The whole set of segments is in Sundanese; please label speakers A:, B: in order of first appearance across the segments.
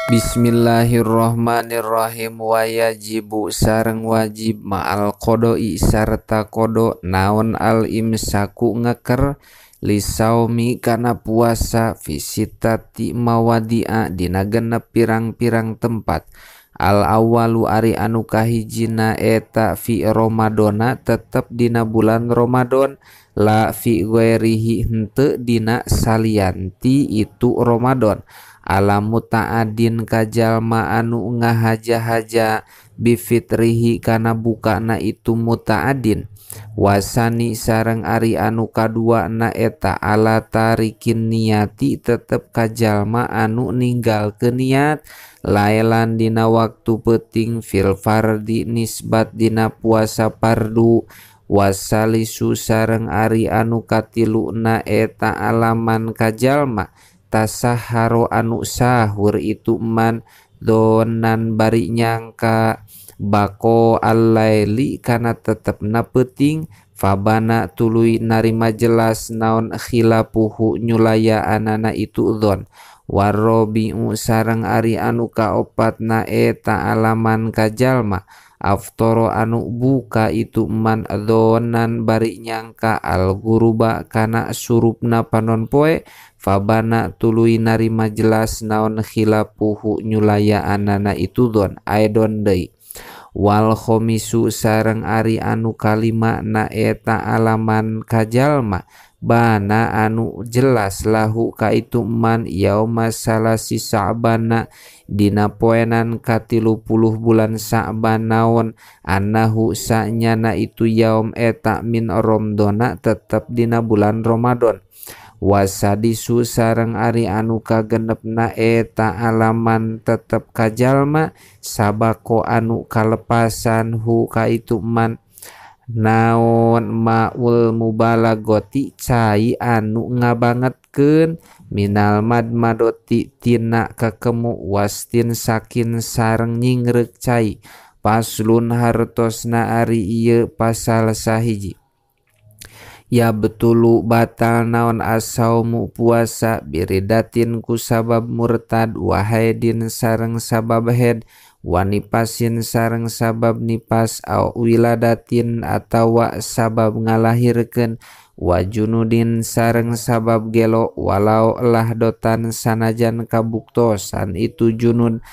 A: Bismillahirrahmanirrahim. Wa yajibu sareng wajib ma'al qodoi sarta kodo naon al imsaku ngeker lisaumi kana puasa fisitati mawadi'a dina genep pirang-pirang tempat. Al awalu ari anu kahijina eta fi Ramadona tetep dina bulan Ramadan, la fi ghairihi henteu dina salianti itu Ramadan. Ala muta'adin kajalma anu ngahaja-haja bifitrihi kana bukana itu muta'adin. Wasani sareng ari anu kadua na eta ala tarikin niati tetep kajalma anu ninggalkeun niat laelan dina waktu peuting fil fardi nisbat dina puasa fardu. Wasalisu sareng ari anu katilu na eta alaman kajalma tasaharo anu sahur itu man donan bari nyangka bako al-laili kana tetepna peuting fabana tuluy narima jelas naon khilafuhu nyulayaanana itu dzon. Warrobi'u sareng ari anu kaopatna eta alaman kajalma aftoro anu buka itu man donan bari nyangka al-guruba kana surupna panon poe fabana tuluy narima jelas naon khilafuhu nyulayaanana itu dzon aidon deui. Wal khomisu sareng ari anu kalima na eta alaman kajalma bana anu jelas lahu ka itu man yauma salasi sa'bana dina poenan ka-30 bulan Sa'ban naon annahu sanyana itu yaum eta min Ramadona tetep dina bulan Ramadan. Wasadisu sareng ari anu kagenepna eta alaman tetep kajalma sabako anu kalepasan hu ka itu man naon maul mubalagoti cai anu ngabangetkeun minal madmadoti tina kakemu wastin sakin sareng nyingreuk cai. Paslun hartosna ari ieu pasal sahiji. Ya betulu batal naon asaumu puasa biridatin ku sabab murtad wahaidin sareng sabab head wanipasin sareng sabab nipas au wiladatin atawa sabab ngalahirkeun wajunudin sareng sabab gelo walau lahdotan sanajan kabuktosan itu junun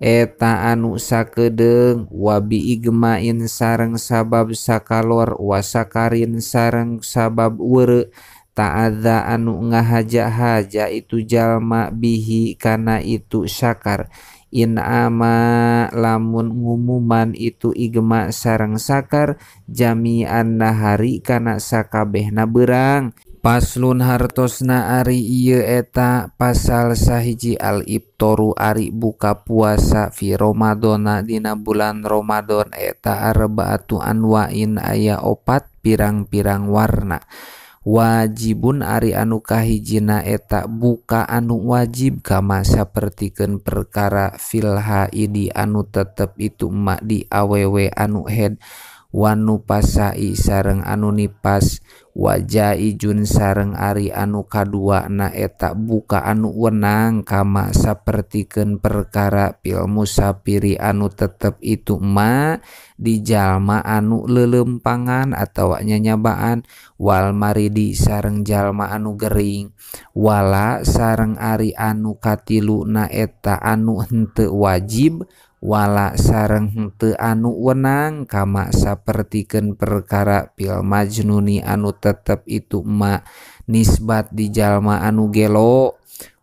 A: eta anu sakedeung wabi igmain sareng sabab sakalor wasakarin sareng sabab weureu ta'adza anu ngahaja-haja itu jalma bihi kana itu sakar in ama lamun ngumuman itu igma sareng sakar jami'an nahari kana sakabehna beurang. Paslun hartosna ari ieu eta pasal sahiji al iftoru ari buka puasa fi Ramadona dina bulan Ramadan eta arbaatu anwain aya opat pirang-pirang warna. Wajibun ari anu kahijina eta buka anu wajib kama sapertikeun perkara fil haidi anu tetep itu ma di awewe anu head wanu pasai sareng anu nipas wajaijun sareng ari anu kadua na eta buka anu wenang kama sapertikeun perkara fil musafiri anu tetep itu ma di jalma anu leuleumpangan atawa nyanyabaan wal maridi sareng jalma anu gering wala sareng ari anu katilu na eta anu henteu wajib wala sareng henteu anu wenang kama sapertikeun perkara fil majnuni anu tetep itu ma nisbat di jalma anu gelo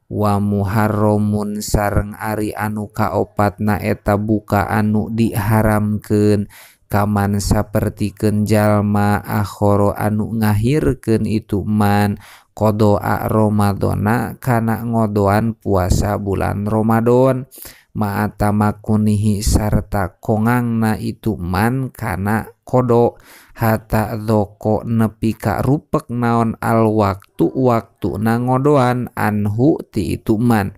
A: wa muharramun sareng ari anu kaopatna eta buka anu diharamkeun kaman sapertikeun jalma akhoro anu ngahirkeun itu man qodoa Ramadona kana ngodoan puasa bulan Ramadan ma'atamakunihi sarta kongangna itu man kana kodo hatta doko nepi ka rupek naon al waktu waktu na ngodoan anhu ti itu man.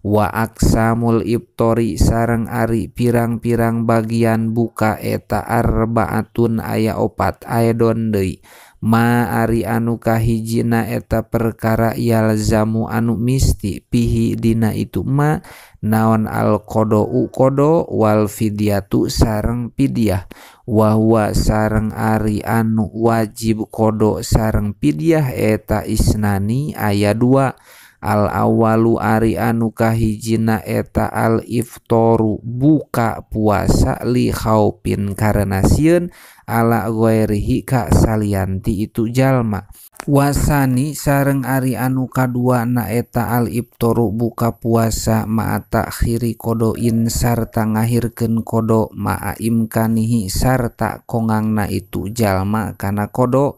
A: Wa aksamul iftori sareng ari pirang-pirang bagian buka eta arbaatun aya opat aedon deui. Ma ari anu kahijina eta perkara yalzamu anu misti pihi dina itu ma naon al qada'u qada wal fidyatu sareng fidyah wa huwa sareng ari anu wajib qada sareng fidyah eta isnani aya dua. Al awalu ari anu kahijina eta al iftoru buka puasa li khaupin karena sieun ala ghairihi ka salianti itu jalma. Wasani sareng ari anu kadua na eta al iftoru buka puasa ma'a ta'khiri kodoin sarta ngahirkeun kodo ma'a imkanihi sarta kongangna itu jalma kana kodo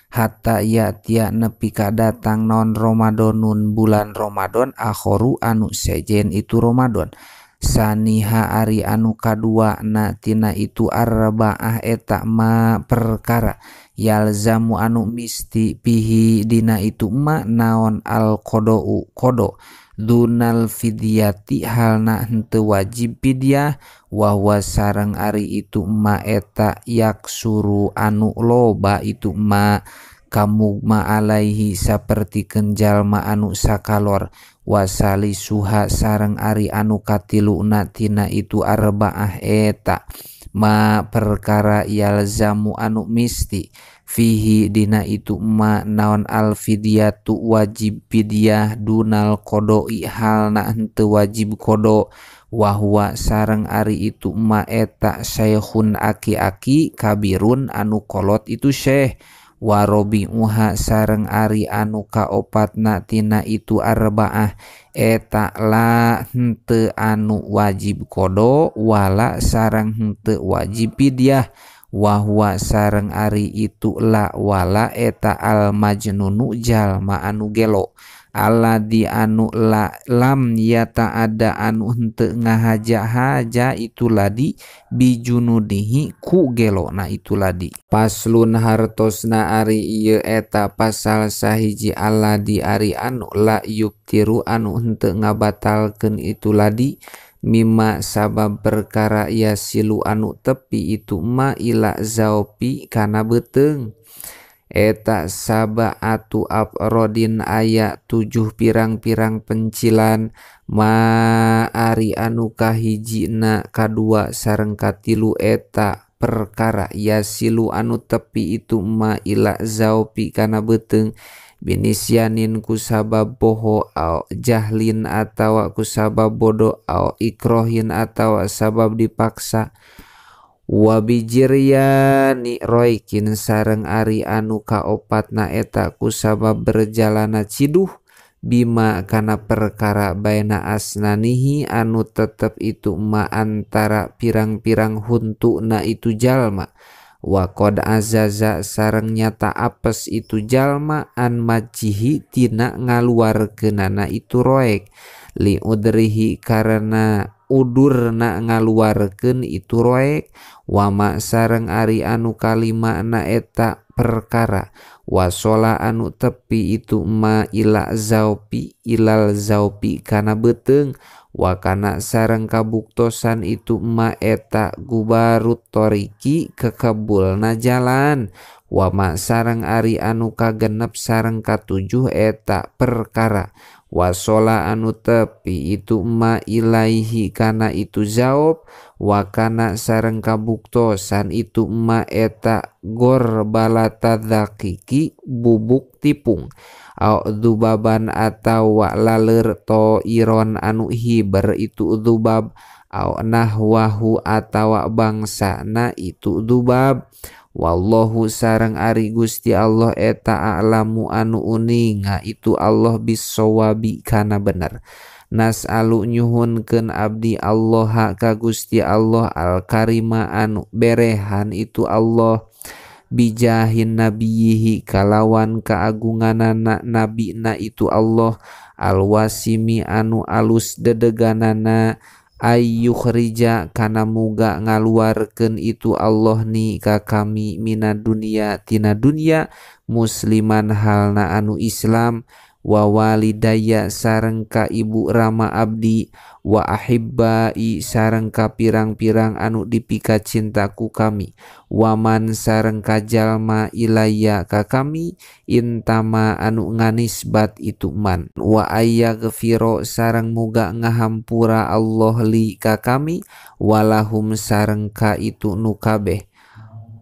A: hatta yatia nepi ka datang non Ramadanun bulan Ramadan akhoru anu sejen itu Ramadan. Saniha ari anu kadua na tina itu arbaah eta ma perkara yalzamu anu misti pihi dina itu ma naon al qada'u qada dunal fidyati halna henteu wajib fidyah wa huwa sareng ari itu ma eta yaksuru anu loba itu ma kamugma alaihi sapertikeun jalma anu sakalor wasali suha sareng ari anu katiluna tina itu arbaah eta ma perkara yalzamu anu misti fihi dina itu ma naon al fidyatu wajib fidyah dunal qada'i halna henteu wajib qada wa huwa sareng ari itu ma eta syekhun aki-aki kabirun anu kolot itu syekh warobi'uha sareng ari anu kaopatna tina itu arbaah eta la henteu anu wajib qada wala sareng henteu wajib fidyah wa huwa sareng ari itu la wala eta al majnunu jalma anu gelo alladzi anu la lam yata ada anu henteu ngahaja-haja itu ladi bijunudihi ku gelo na itu ladi. Paslun hartosna ari ieu eta pasal sahiji alladzi ari anu la yuktiru anu henteu ngabatalkeun itu ladi mimma sabab perkara yasilu anu tepi itu ma ila zaupi kana beuteung eta sab'atu afrodin aya 7 pirang-pirang pencilan ma ari anu kahijina kadua sareng katilu eta perkara yasilu anu tepi itu ma ila zaupi kana beuteung binisyanin kusabab poho au jahlin atawa kusabab bodoh au ikrohin atawa sabab dipaksa wabijiryani roikin sareng ari anu kaopatna eta kusabab berjalana ciduh bima kana perkara baina asnanihi anu tetep itu ma antara pirang-pirang huntuna itu jalma wa qad azaza sareng nyata apes itu jalma an majihi tina ngaluarkeunana itu roek li udrihi karena udurna ngaluarkeun itu roek wama sareng ari anu kalima na eta perkara wasola anu tepi itu ma ila zaupi ilal zaupi kana beuteung wakana sareng kabuktosan itu ma eta gubarut toriki kekebulna jalan wama sareng ari anu kagenep sareng katujuh eta perkara wasola anu tepi itu ma ilaihi kana itu zaob wakana sareng kabuktosan itu ma eta gor balatadzakiki bubuk tipung au dzubaban atawa laler toiron anu hiber itu dzubab au nahwahu atawa bangsana itu dzubab. Wallahu sareng ari Gusti Allah eta a'lamu anu uninga itu Allah bisawabi kana bener. Nas'alu nyuhunkeun abdi Allah ka Gusti Allah al-karima anu berehan itu Allah bijahin nabiyihi kalawan keagunganana nabina itu Allah alwasimi anu alus dedeganana ayyukhrija kana muga ngaluarkeun itu Allah ni ka kami mina dunia tina dunia musliman halna anu Islam wa walidaya sareng ka ibu rama abdi wa ahibbai sareng ka pirang-pirang anu dipika cintaku kami waman sareng ka jalma ilaya ka kami intama anu nganisbat itu man wa ayyaghfiro sareng muga ngahampura Allah li ka kami walahum sareng ka itu nu kabeh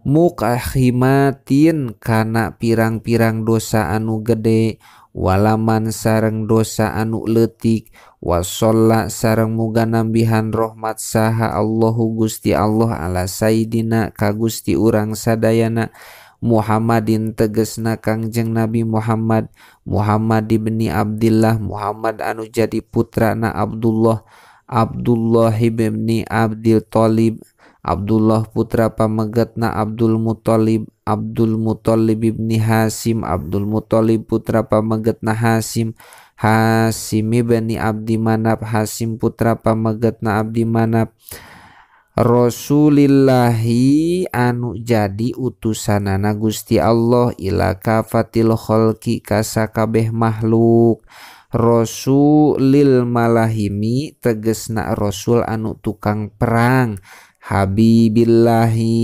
A: mukahimatin kana pirang-pirang dosa anu gede walaman sareng dosa anu leutik wasolla sareng muga nambihan rahmat saha Allahu Gusti Allah ala sayidina ka Gusti urang sadayana Muhammadin tegesna Kangjeng Nabi Muhammad Muhammad ibni Abdillah Muhammad anu jadi putrana Abdullah Abdullah ibni Abdil Thalib Abdullah putra pamegetna Abdul Muthalib Abdul Muthalib ibni Hasim Abdul Muthalib putra pamegetna Hasim Hasim ibni Abdi Manaf Hasim putra pamegetna Abdi Manaf Rasulillahi anu jadi utusanana Gusti Allah ila kafatil khalqi ka sakabeh makhluk Rasulil malahimi tegesna rasul anu tukang perang Habibillahi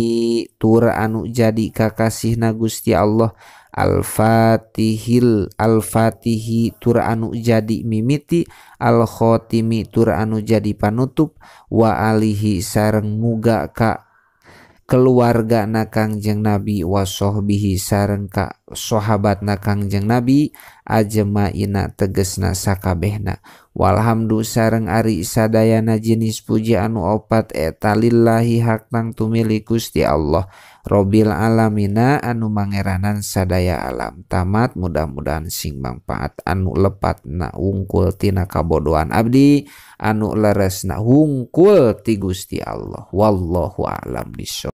A: tur anu jadi kakasihna Gusti Allah Al-Fatihil Al-Fatihi tur anu jadi mimiti Al-Khotimi tur anu jadi panutup wa alihi sareng muga ka keluarga na Kangjeng Nabi wa sohbihi sareng ka sahabat na Kangjeng Nabi ajmaina tegesna sakabehna walhamdu sareng ari sadayana jenis puji anu opat eta lillahi hak nang tumili Gusti Allah Robbil alamina anu mangeranan sadaya alam. Tamat, mudah-mudahan sing mangpaat anu lepat na wungkul tina kabodohan abdi anu leres na wungkul ti Gusti Allah. Wallahu a'lam bishawab.